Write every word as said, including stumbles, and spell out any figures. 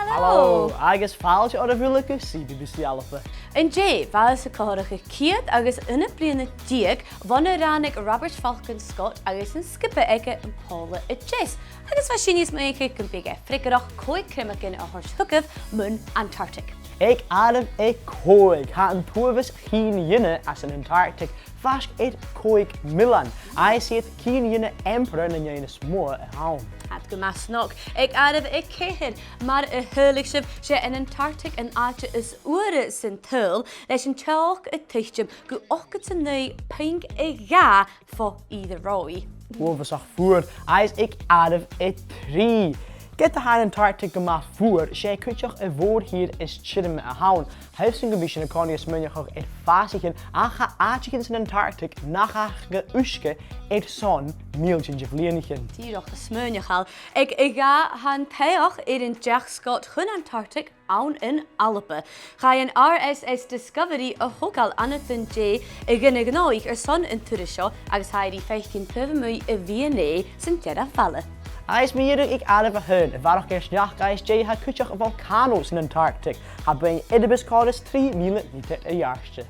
Hello, agus fàilte oirbh uile gu C B B C ALBA. An-dè, bha sinn a' comharrachadh ceud agus aon bliadhna deug bhon a ràinig Robert Falcon Scott agus an sgioba aige am Pòla a Deas, agus bha sinne a' smaoineachadh gum biodh e freagarrach còig criomagan a thoirt thugaibh mun Antarctic. Aig àireamh a còig, tha an t-uabhas chinn-ionad às an Antarctic faisg air còig millean, agus 's iad cinn-ionad Emperor na nithean as motha a th' ann. Tha iad gu math snog. Aig àireamh a ceithir, mar a shaoileadh sibh, 's e an Antarctic an àite as fhuaire san t-saoghal, leis an teòc a' tuiteam gu ochdad 's a naoi puing a dhà fo fhìor a roimhe. Uabhasach fuar, agus aig àireamh a trì. Ged a tha an Antarctic gu math fuar, 's e cuideachd a' mhòr-thìr as tioram a th' ann. Tha fhios agam gum bi sinn an-còmhnaidh a' smaoineachadh air fàsaichean, ach tha àiteachan san Antarctic nach fhaca uisge airson mìltean de bhliadhnaichean. Dìreach a' smaoineachail. Aig a dhà, tha an t-soitheach air an deach Scott chun Antarctic ann an Alba. Chaidh an R S S Discovery a thogail ann an Dundee a dh'aona-ghnothach airson an turais seo, agus tha i ri faicinn taobh a-muigh a' V and A san dearbh bhaile. Agus mu dheireadh aig àireamh a h-aon, a bharrachd air sneachd agus deigh, tha cuideachd volcano san Antarctic. Tha beinn Erebus còrr is trì mìle meatair a dh'àirde.